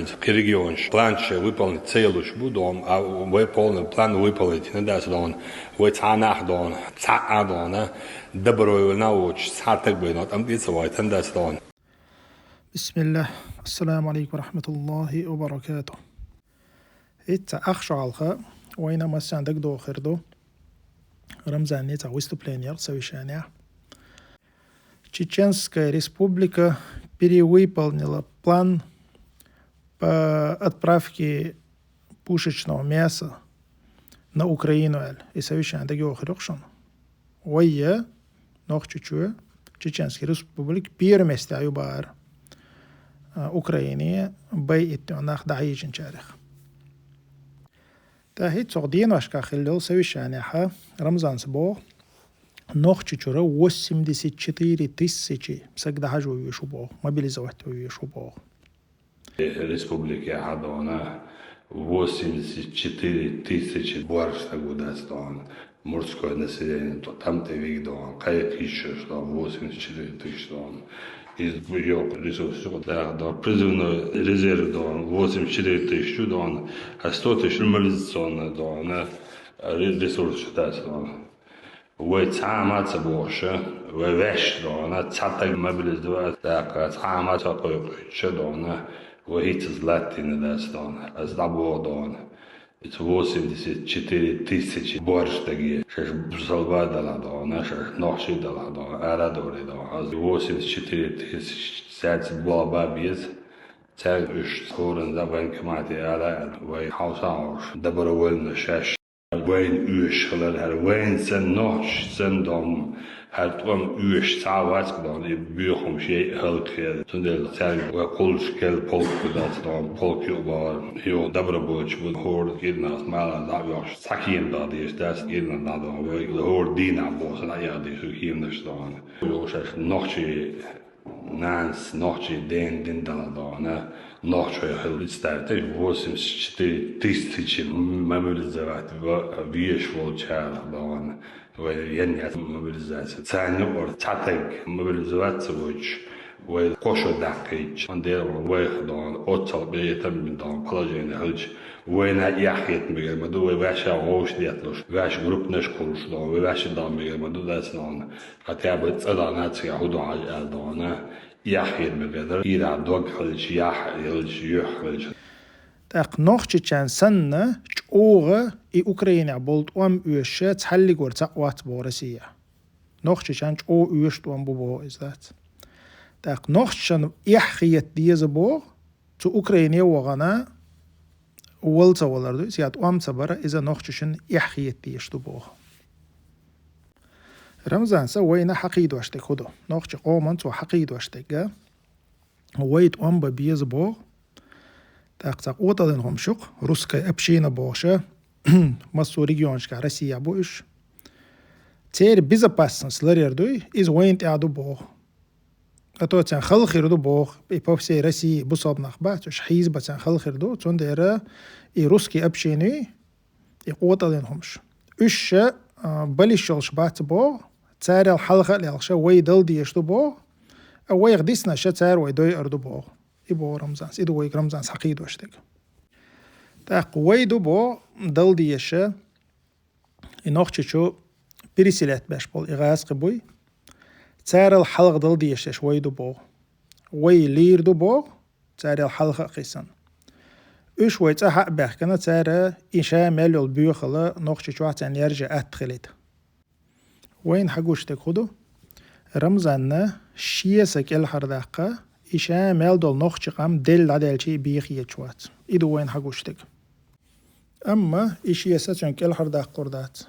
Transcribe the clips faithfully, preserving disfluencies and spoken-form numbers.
Кхы регионаш план шоай выполнить ца йолуш бу, дона, а вай полный план выполнить йина дац, дона, вай цхьа нах, дона, цхьа а, дона, добровольно воцуш цхьа таг вайна тӀам тӀе ца вайтина дац, дона. بسم الله. السلام عليكم ورحمة الله وبركاته. ХӀинца ах шо хьалха вайна массарна дагадогӀур ду Рамзана цхьа выступление совещание. Чеченская республика перевыполнила план по отправке пушечного мяса на Украину, аьлла. И совещание дагадогӀур ю шуна. Вай, Нохчийчоь, Чеченский Республик первом месте ю бахара, а, Украине бай иттанах дӀахьежначарех. ТӀаккха хӀинца цу деношкахь хилла йолу совещанехь Рамзана боху, Нохчийчуьра восемьдесят четыре тысячи саг дӀахьажо везаш ву боху, мобилизовать везаш ву боху. Республикехь, дона, восемьдесят четыре тысячи боьрша стаг ву дац, дона, мужское население, то тӀам тӀе вига, дона, кхайкхийчаш, дона, восемьдесят четыре тысячи, дона. Иза бу йоккха ресурс ю, да, дона, призывной резерв, дона, восемьдесят четыре тысячи, дона, а сто тысяч мобилизационный, дона, ре-, ресурс ю дац, дона. Вай цхьа а ма ца бохуш, вай ваьш, дона, цхьа таг мобилизовать даккха, цхьа а ма ца кхойкхуьйтуш, дона, вай хӀинццалц латтийна дац, дона, аса дӀабоху, дона. Иза восемьдесят четыре тысячи боьрша стаге, шаьш бусалба а делахь, дона, шаьш нохчий а делахь, дона, арадовлий, дона. Аса восемьдесят четыре тысячи цаьрца болх бан беза, цаьрга уьш хӀоранна дӀа банкомате ала, вай хьовса а хьовсуш, добровольно шаьш. Вайна оьшуш хилар хӀара, вайна санна, нохчашна санна, дона, хӀара тӀом оьшуш цхьа а вац, дона, и боьха хӀумнаш яйа хӀаллакьхилар. Цундела цаьрга вай кхуллуш керла полк ду дац, дона, полк юкъа бахар, юха добровольцаш бу, хӀора кӀирнахаца мала дӀа а оьхуш, цхьа кема даха дезаш дац, кӀирнах дӀа, дона, вай хӀора дийнахь боху санна дӀаэха дезаш ю кеманаш, дона. Юха шаьш нохчий нанас, нохчий ден дина дала, дона, нохчий хилла представьте, восемьдесят четыре тысячи мобилизовать везаш волчарах, дона, вай ен яц мобилизация. Царна юкъара цхьа таг мобилизовать ца войтуш, вай кхо шо даккхийча, дера вайх, дона, оццул къинхетам бина, дона, положение хилча, вайна эхь хета мегар ма ду, вай ваьшша вовшах детталуш, ваьш группанаш кхуллуш, дона, вай ваьшша дала мегар ма ду дац, дона. Хотя бы цӀа дахана цигахь хӀун ду хьажа аьлла, дона, эхь хета мегар дара, кийрахь дог хилча, яхь а хилча, юьхь а хилча. ТӀаккха нохчичарна санна, чӀогӀа и Украинехь болу тӀом оьшуш цхьаллиг вара цхьаъ вац боху Россия. Нохчичарна чӀогӀа оьшуш тӀом бу боху иза дац. ТӀаккха нохчашна эхь хета деза боху, цу Украине вахана вала ца валар ду иза, я тӀом ца бар, иза нохчашна эхь хета дезаш ду боху. Рамзана, вайна хьакхийдош дерг хӀун ду? Нохчийн къоман цо хьакхийдош дерг, вай тӀом бан беза боху. ТӀаккха цхьа къотӀаллин хӀума ю-кх, русская община бохуш, массо а регионашкахь Россехь бу уьш. Церан безопасность ларъяр дуй, иза вайна тӀехь ду боху. А то царна хала хир ду боху, и по всей России бусалба нах бац, уьш хьийзабан царна хала хир ду, цундела и русский община, и къотӀаллин хӀумаш. Уьш, а, баллиш йолуш бац боху, царал хьалха а лелхаш, вай дала дезаш ду боху, а вайх диснарш цара вай дойур ду боху. И боху Рамзана, и ду вайга Рамзана хьакхийдош дерг. ТӀаккха вай ду боху дала дезаш, и Нохчийчу переселять беш болу и гӀазкхи буй, царал хьалха дала дезаш дерш вай ду боху. Вай лийр ду боху, царал хьалха а кхиссина. Уьш вай цӀа хьа а баьхкина, цара и ша мел йолу боьхалла Нохчийчохь царна яржа атта хилийта. Вайна хьагуш дерг хӀун ду? Рамзана шен са кӀелхьардаккха, и ша мел долу нохчийн къам делла дӀадаьлча а бехъеш вац. И ду вайна хьагуш дерг. Амма и шен са цуьнга кӀелхьардаккхалур дац.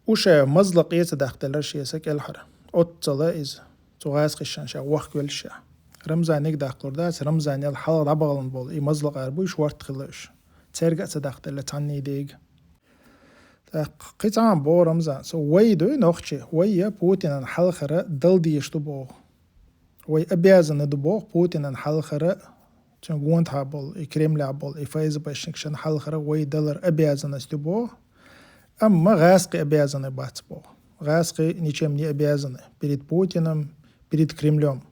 Уьш мазлакъе ца даккхаделлара шен са кӀелхьара. Оццул иза цу гӀазкхашна ша вохкавелла ша. Рамзаниг даккхалур дац, Рамзанел хьалха дӀабахана болу и мазлакъара буй, шортта хилла уьш. Цаьрга а ца даккхаделла цхьанний дега. ТӀаккха кхин цхьа а боху Рамзана, вай дуй нохчий, вай я Путинан хьалхара дала дезаш ду боху. Вай обязаны ду боху Путинан хьалхара, цуьнан гонахьа болу, и Кремлехь болу, и ФСБшникашна хьалхара вай далар обязанность ду боху. Амма гӀазкхий обязаны бац боху. ГӀазкхий ничем не обязаны перед Путиным, перед Кремлём.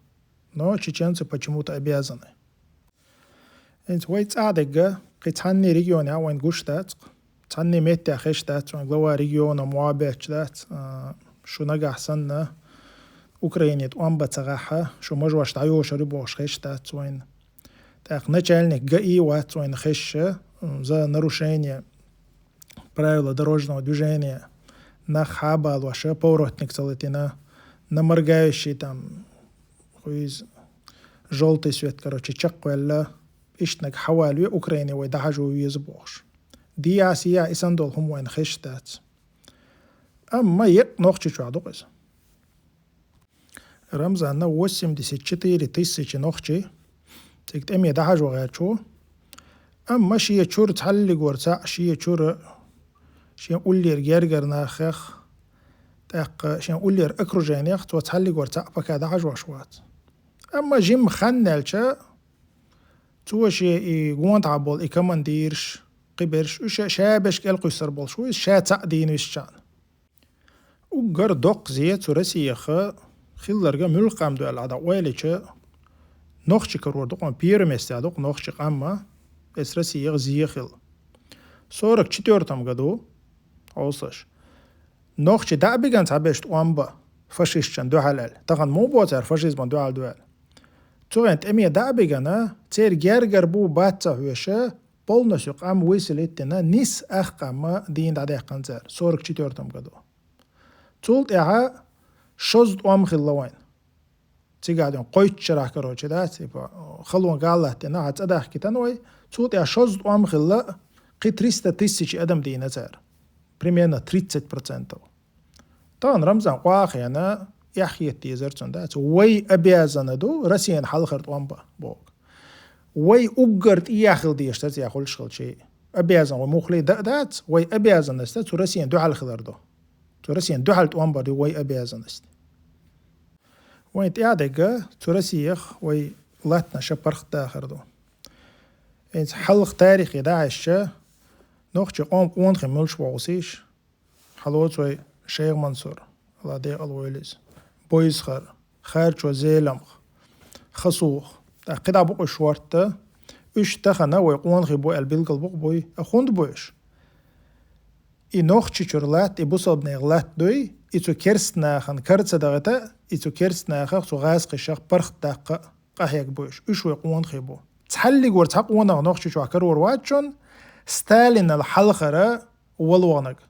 Но чеченцы почему-то обязаны. ХӀинца вай цӀа дегга, кхы цхьанне регионе а вайна гуш дац, цхьанне метте хеш дац, вайн глава региона муабаьч дац, а, шу нагахь санна Украине тӀом ба ца гӀахьа, шу мажош дӀайошар ю бохуш хеш дац вайна. ТӀаккха начальник ГАИ вац вайна хеша, м, за нарушение правила дорожного движения нах хьабалоша, поворотник ца латина, на моргающий там, хуиз, жёлтый свет, короче, чекхвелла, иштнаг хьавалве Украине вай дӀахьажо веза бохуш. Диа, сия, и сан долу хӀума вайна хеш дац. Амма екъ Нохчийчохь ду-кх иза. Рамзанна восемьдесят четыре тысячи нохчий цига тӀеме дӀахьажо гӀерташ ву. Амма шен чуьра цхьаллигора цхьаъ, шен чуьра шен уллера гергара нахах, тӀаккха шен уллера окружениях цо цхьаллигора цхьаъ пока дӀахьажош вац. Амма жимма хан аьлча, цо шен и гонахьа болу и командираш, кхиберш, уьш ша берш кӀелкхуьссур болуш ву, иза ша цхьаъ дийна висчахьана. Уггар доккха зе цу Россиеха хилларга муьлхха къам ду аьлла хьада ойлича, нохчи карор ду-кх, первом месте ду-кх нохчи къамма, эс Россиеха зе хила. Сорок четвёртом году, хьовсаш, нохчи дӀа а бигана цхьаберш тӀом ба фашистчун дуьхьал аьлла. Тахана муха боху цара фашизман дуьхьал ду аьлла? Цу гӀен тӀеме дӀа а бигана, церан гергара бу бац ца хьоьша, полностью къам выселить дина, нис ах къамма дийна дӀадаьккхина цара, сорок четвёртом году. Цул тӀаьхьа шозза тӀом хилла вайн. Цигахь ден кхойтта шарахь, короче, да, типа, халон гал латтина, хьан цӀа дахкитан вай. Цул тӀаьхьа шозза тӀом хилла, кхин триста тысячи адам дийна цара. Примерно тридцать процентов. Тахана Рамзан къохьена эхь хетта дезар цунна, да, цу вай обязаны ду, Россиян хьалхара тӀом ба, боху. Вай уггар тӀеяхила дезаш дац, я хуьлуш хилчий. Обязан вай мухле да а дац, вай обязанность цу Россиян дуьхьал хилар ду. Цу Россиян дуьхьал тӀом бар ю вай обязанность. Вайн тӀаьхьа дегга, цу Россиях вай латтанаша паргӀатдахар ду. ХӀинца хьалха тарихе дӀахьаьжча, нохчи къом къонахий муьлш вогӀусийша, хьалоцу вай Шайх Мансур, Алла декъала войла иза, Бойзхар, Харчо Зеламха, Хасух, тӀаккха кхидӀа бу-кх уьш шортта, уьш тахана вай къонахий бу аьлла билгал бу-кх буй, а хӀунда бу уьш? И Нохчийчуьра латта, и бусалбанех латта дуй, и цу керста нахана кара ца дахита, и цу керста нахах, цу гӀазкхишах паргӀатдаккха къахьег бу уьш. Уьш вай къонахий бу. Цхьаллигора цхьа къонах Нохчийчохь карор вац шуна, Сталинал хьалхара волаваханаг.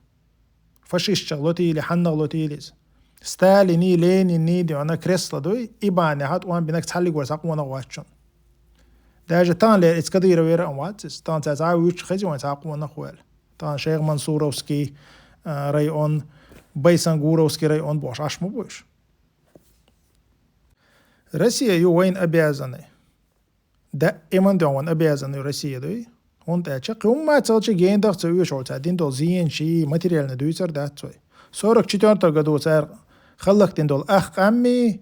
Фашистчех лотийли, хьаннах лотийли иза. Сталиний, Лениний дуьхьа кресло дуй, и бахьанехьа тӀом бинарг цхьаллигора цхьа къонах вац шуна. Даже тахана лер иза Кадыровера а вац иза. Тахана цхьа цхьа а вуьйцуш хези вайн цхьа а къонах ваьлла. Тахана Шайх Мансуровский, а, район, Байсангуровский район бохуш Ӏаш ма бу уьш. Россия ю вайна обязаны. Даиман дуьхьа вайна обязаны ю Россия дуй. ХӀунда аьлча кхин хӀумма а ца хилча генадах ца оьшу вай цара дина долу зенаш, материальный дуьйцур дац вай. Сорок четвёртом году цара хӀаллакдина долу ах къаммий,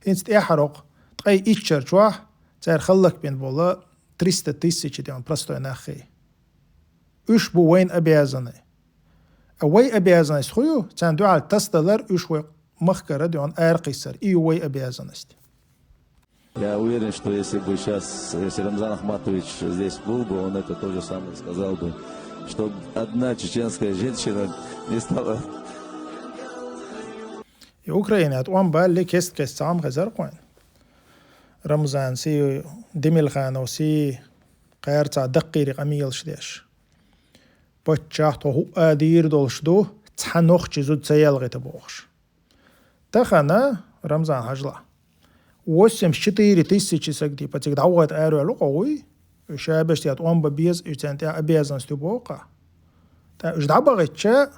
хӀинца тӀаьххьара-кх ткъе итт шар чохь цара хӀаллакбина болу триста тысячи дуьхьа простой наххий. Уьш бу вайна обязаны. А вай обязанность хӀун ю? Царна дуьхьал тасадалар, уьш вай махкара дуьхьа аракхиссар. И ю вай обязанность. Я уверен, что если бы сейчас, если Рамзан Ахматович здесь был бы, он это то же самое сказал бы, чтоб одна чеченская женщина не стала. И Украина тӀом балли кест-кест цхьа хӀума хезар-кх вайн. Рамзан сий, Демилханов сий, кхара цхьа даккхийри къамелаш деш. Паччахь тхо хӀуъа дийр долуш ду, цхьа нохчи зуда ца ялгӀита бохуш. Тахана, Рамзан хьажалахь, восемьдесят четыре тысячи саг, типа, цига дӀавахийта араваьлла къо вуй, уьш шаберш тӀе тӀом бан беза, уьш царна тӀехь обязанность ю боху-кх. ТӀаккха уьш дӀабахийтча,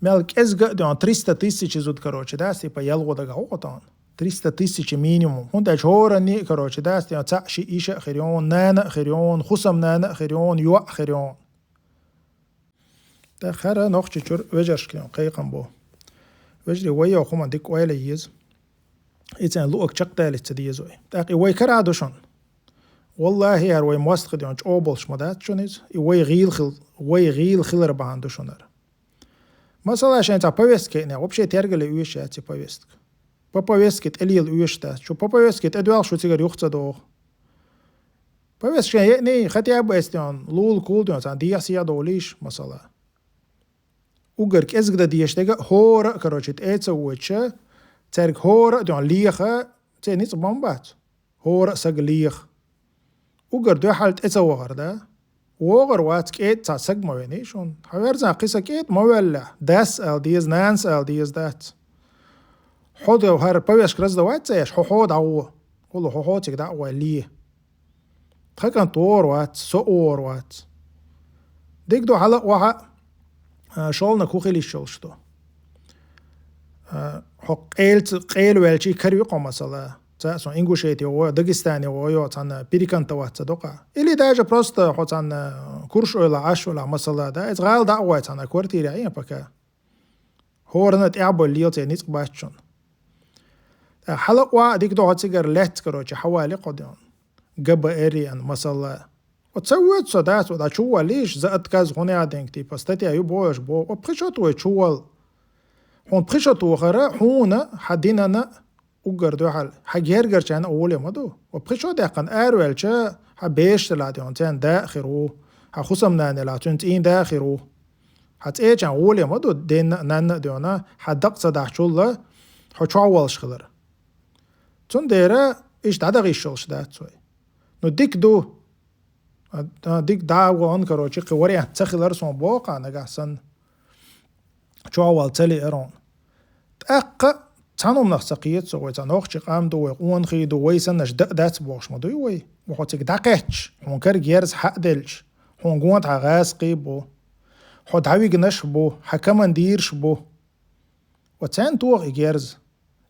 мел кӀезга а дуьхьа, триста тысячи зуда, короче, да, типа, ялгӀо дагахь ву-кх тахана. Триста тысячи минимум. ХӀунда аьлча хӀоранний а, короче, да, типа, цхьаъ шиъ йиша а хир йону, нана а хир йону, хӀусамнана а хир йону, йоӀ а хир йону. ТӀаккха хӀара Нохчийчуьра вежаршка кхайкхам бу. Вежарий, вай йо хӀума дика ойла еза. И царна луъаг чекхдалица ца деза вай. ТӀаккха и вай карахь ду шуна. Валлахи, хӀара вай мостагӀий дуьхьа чӀогӀа болуш ма дац шуна иза. И вай гӀийла хил-, вай гӀийла хилар бахьана ду шуна хӀара. Масала, шайн цхьа повестка хиънехь, вообще тергале оьшуш яц и повестка. По повестке тӀе лела оьшуш дац. Шу по повестке тӀе доьлху, шу цигара юха ца догӀу. Повестка шен еъний, хотя бы эс ден, лул кул ден, цхьан дехьа сехьа долийш, масала. Уггар кӀезиг дан дезаш дега хӀора а, короче, тӀе ца войтуш, цаьрга хӀора а ден леха, цӀе ницкъ бан бац. ХӀора а саг леха. Уггар дуьхьал тӀе ца вахар, да? ВогӀар вац, кӀеда цхьа саг ма венний шуна. Хьан верзан кхин са кӀеда ма ваьлла. Дас ала деза, нанас ала деза дац. Хьо да хӀара повестка раздавать ца еш, хьо хьо дӀагӀо. Хьула хьо хьо цига дӀа а гӀой ле. Тха кӀант вогӀар вац, со а вогӀар вац. Дика ду, хьала а вахьа, а, шолнаг хӀу хила йиш йолуш ду. А, хьо къелца-, къела ваьлчий карви кхо масала. Ца сон Ингушетия гӀой, Дагестане гӀой, цхьанна перекантоваться ца докъа. Или даже просто хьо цхьанна курш ойла, Ӏаш ойла масала, да, иза гӀала дӀа а гӀой цхьанна квартире Ӏе пока. ХӀорана тӀехь а болу лела цӀе ницкъ бац шуна. ТӀаккха хьала а ваха дика ду хьо цигара лаьцна, короче, хьавали кхо ден. ГБР-ен, масала. Оцу ца воьду со, дац, оцу чу валлийша, за отказ хӀун яа денга, типа, статья ю бохуш боху, о, пхи шо вай чу вал. Хьуна пхи шо тохара, хьуна, хьан динана, уггар дуьхьал, хьан гергарчарна а воле ма ду. О, пхи шо даьккхина араваьлча, хьан бешаш ла ден, царна да а хир ву, хьан хусамнана ла, цуьнан цӀийн да а хир ву. Хьан цӀечарна воле ма ду, денна а, нанна а дена, хьан дакъа ца дахьачулла, хьо чохь волуш хилар. Цундела иштта дӀадахийтуш йолуш дац вай. Ну, дика ду. А, а, дика дӀа а вахана, короче, кхин вариант ца хилар суна боху, а, нагахь санна. Чохь вала ца лиъар хьуна. ТӀаккха цхьана хӀуманах ца кхета со, вай цхьа нохчи къам ду, вай къонахий ду, вай саннаш дан а дац бохуш ма дуй вай. Вай хьо цига дӀакхаьчча, хьуна кара герз хьа а делча, хьуна гонахьа гӀазкхий а бу. Хьо дӀавигнаш а бу, хьан командираш а бу. Ва царна тоха и герз.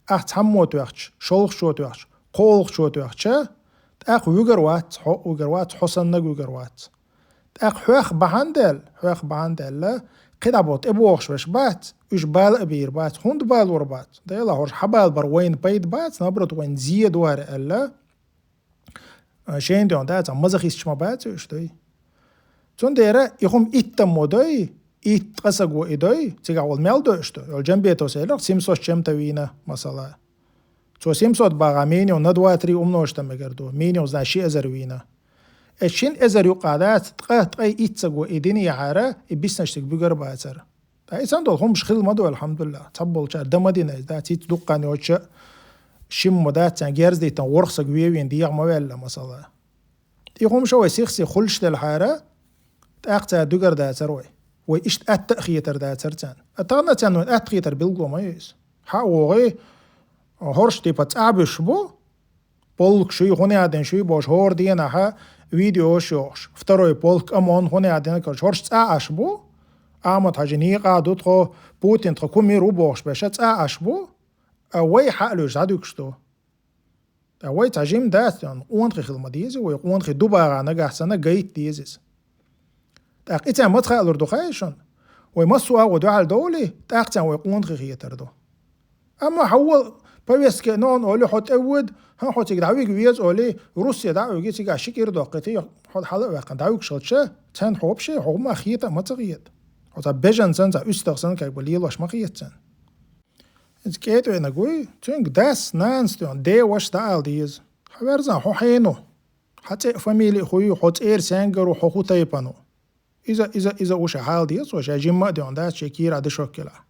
Ахь цхьаммо тоьхча, шолгӀачо тоьхча, кхоалгӀачо тоьхча, тӀаккха вуьгар вац, хьо а вуьгар вац, хьо саннаг а вуьгар вац. ТӀаккха хьоьх бахьана даьлла, хьоьх бахьана даьлла, кхидӀа бо тӀебогӀуш веш бац, уьш бала а бийр бац, хӀунда балор бац? Дела, хӀорш хьабалабар вайна пайда бац, наоборот, вайна зе ду хӀара аьлла, а, шайна дуьхьа дац, а маза хисташ ма бац уьш, дуй. Цундела и хӀума иттаммо дой, итт ткъа саго и дой, цигахь волу мел дойуш ду. Йолу Джамбетовс элира, семьсот с чем-то вийна, масала. Цо семьсот багӀа, минимум на два-три умножить дан мегар ду, минимум, значит, ши эзар вийна. Эс шина эзар юкъа дац, ткъа, ткъе итт саго и динехьара, и биснарш цига буьгар бацара. Ткъа и санна долу хӀумаш хилла ма ду, алхьамдулиллахӀ. Цхьаболчара дан ма дина иза, дац, хӀинца дуккха хан йоцуш а шимма дац, царна герз дийтина ворхӀ саг вевийна дегӀа ма ваьлла, масала. И хӀума шо вай сих-сиха хуьлуш делахьара, тӀаккха цара дуьгар дацара вай. Вай иштта атта а хетар дацара царна. А тахана царна вайн атта хетар билгало ма ю иза. Хьа а вогӀий, хӀорш типа цӀахь буьсуш бу, полк шуй, хӀун яа ден шуй бохуш, хӀора денахьа видеош йохуш. Второй полк, ОМОН, хӀун яа ден, короче, хӀорш цӀа Ӏаш бу. Ахьмад-Хьаьжи некъа ду тхо, Путин тхан кумир ву бохуш беша, цӀа Ӏаш бу. А вай хьа а луьйш дӀадуьгуш ду. Ткъа вай цхьа жима дац, къонахий хила ма деза, вай къонахий ду бахьа нагахь санна гайта деза иза. ТӀаккха и царна маца хаалур ду хаьий шуна? Вай массо а агӀо дуьхьал довлий, тӀаккха царна вай къонахий хетар ду. Амма хьан вала повестке ногӀана олий, хьо тӀевоьду, хӀан хьо цига дӀавига веза олий, Руссе дӀа а вига, цигахь ши кӀира доккхуьйтий, хьо хьала а ваьккхина дӀавигаш хилча, царна хьо вообще хьо хӀума хета а ма ца хета. Хьо цхьа бежан санна, цхьа уьстагӀ санна, как бы, лелош ма хета царна. Иза кӀеда венаг вуй, цуьнга дас, нанас дуьхьа, ден, ваша дӀаала деза. Хьан верзан хьо хьенан ву? Хьан цӀе а, фамили а хӀун ю, хьо цӀера саьнгара ву, хьо хӀун тайпана ву? Иза, иза, иза уьш хьала деза, шайн жимма а дуьхьа дац, шайн кийра дешок хилахь.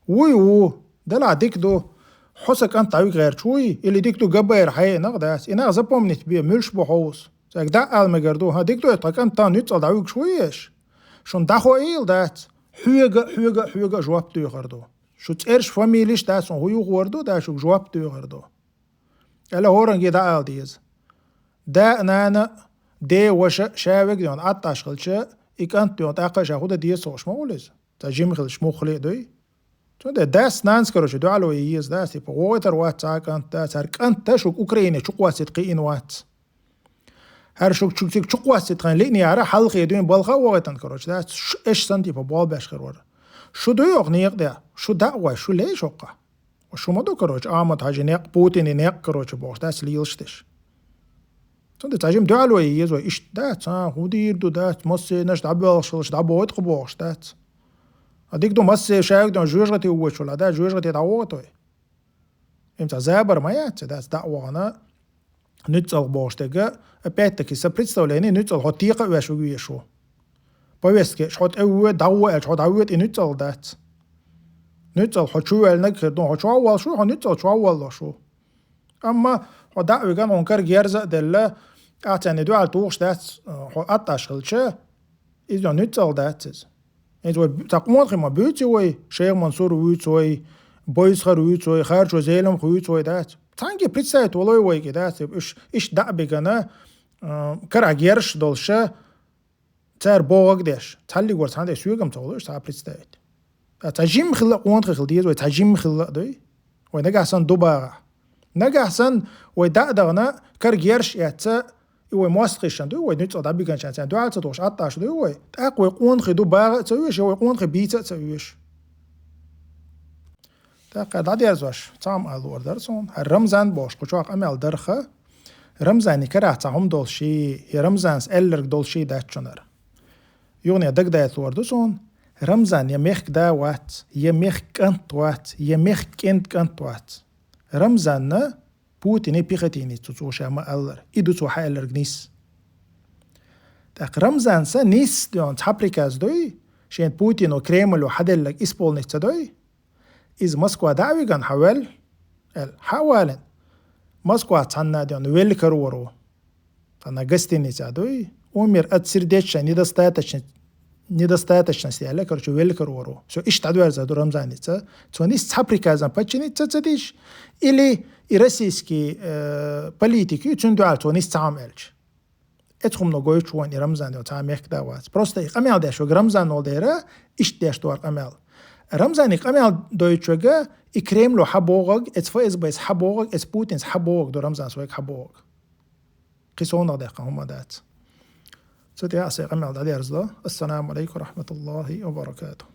Вуй, ву, делахь дика ду, хьо сан кӀант дӀавига гӀерташ вуй, или дика ду, ГБР хьаенах а дац, и нах запомнить бе, муьлш бу хьовса. Цаьрга дӀа а ала мегар ду, хӀан, дика ду, тхан кӀант тахана нуьцкъала дӀавуьгуш вуй еш? Шуна дӀахоийла дац, хьоьга, хьоьга, хьоьга жоп доьхур ду. Шу цӀераш, фамилиш дац, хьуна хӀун юхор ду, да шуьга жоп доьхур ду. Аьлла, хӀоранге дӀаала деза. Да а, нана а, ден, ваша а, ша вега дуьхьа Ӏад Ӏаш хилча, и кӀант дуьхьа тӀаккха а ша хӀун дан деза, цо уьш ма вуьлу иза. Цхьа жима хилча муххале а дуй. Цундела дас, нанас, короче, дуьхьал вай еза, дас, типа, вогӀуьйтур вац цхьа а кӀант, да, цара кӀант а шуьга Украине чукхоссийта кхиийна вац. ХӀара шуьга чу-, цига чукхоссийта тхан лиънера хьалхе дуьйна балха а вогӀуьйтан, короче, да, ш-, эш санна, типа, болх беш хир вара. Шу дуй оха некъа тӀехь? Шу дӀа а гӀой, шу лей шоккха? Шу ма ду, короче, Ахьмад-Хьаьжин некъ, Путинан некъ, короче, бохуш, дац лелаш деш. Цундела цхьа жима дуьхьал вай еза вай, иштта дац, а, хӀун дийр ду, дац, массернаш дӀабоьлхуш хилча, дӀабойту-кх бохуш, дац. А дика ду, массеран шайга дуьхьа жоьжахате вочу вала, да, жоьжахате дӀавогӀу вай. Им цхьа забар ма яц, дац, дӀа а вахана, нуьцкъала бохуш дерг, опять-таки, сан представление, нуьцкъала хьо текха а веш вуьгу веш ву. Повестка, хьо тӀе вуьгу, дӀагӀо аьлча, хьо дӀавуьгу, и нуьцкъала дац. Нуьцкъала хьо чу ваьллинарг хир ду, хьо чу а воллуш ву, хьо нуьцкъала чу а воллуш ву. Амма хьо дӀа а вигна, хьуна кара герз а делла, тӀаккха царна дуьхьал тухуш дац, хьо аттӀаш хилча, иза нуьцкъала дац иза. Иза вай цхьа къонахий ма буьйцу вай, Шайх Мансур вуьйцу вай, Бойсхар вуьйцу вай, Харчо Зелимха вуьйцу вай дац. Цхьаьнгге представить волой вайга дац, уьш, иштта дӀа а бигна, а, карахь герзаш долуша, цара бохург деш, цхьаллиг вара цхьаьна деш, соьгам ца хуьлу уьш цхьа представить. Ткъа цхьа жимма хилла къонахий хила деза вай, цхьа жимма хилла а дуй. Вай нагахь санна ду багӀахь. Нагахь санна вай дӀа а дахана, кара герзаш эцна, и вай мостагӀашна дуй, вай нуьцкъала дӀабигначарна царна дуьхьал ца тухуш, аттӀаш дуй вай. ТӀаккха вай къонахий ду багӀа а ца оьшу, я вай къонахий бийца а ца оьшу. ТӀаккха дӀадерзош, цхьа хӀума ала луур дара суна. ХӀара Рамзан бохуш кху чохь къамел дарх, Рамзанан карахь цхьа хӀума долуш, я Рамзанас аьлларг долуш дац шуна хӀара. Юха дагадайта луур ду суна, Рамзан я мехкан да вац, я мехкан кӀант вац, я мехкан кӀентан кӀант вац. Рамзанна Путине пехотинец ву цо ша ма-аллара, и ду цо хьааьлларг нийса. ТӀаккха Рамзанца нийса дуьйна цхьа приказ дуй, шена Путино Кремло хьаделларг исполнить ца дуй, иза Москва дӀа а вигна хьаваьлла, аьлла, хьа а валийна, Москва цхьанна а дуьйна велла карор ву. Цхьана гостиница дуй, умер от сердечной недостаточно-, недостаточности аьлла, короче, велла карор ву. Всё, иштта дӀадоьрзур ду Рамзаница. Цо нийса цхьа приказан подчиниться ца деш, или и российский, э, политик ю, цуьнан дуьхьал цо нийса цхьа хӀума аьлча. Эцу хӀумано гойтуш ву вайна и Рамзан йолу цхьа мехкан да вац. Просто и къамел деш верг Рамзан волу дера, иштта деш ду хӀара къамел. Рамзане къамел дойтуш верг и Кремло хьабохург, эцу ФСБ-с хьабохург, эцу Путинс хьабохург ду Рамзанс вайга хьабохург. Кхин совнах даккха хӀума дац. Цу тӀехь аса и къамел дӀадерзадо. Ассаламу алейкум ва рахматуллахи ва баракатух.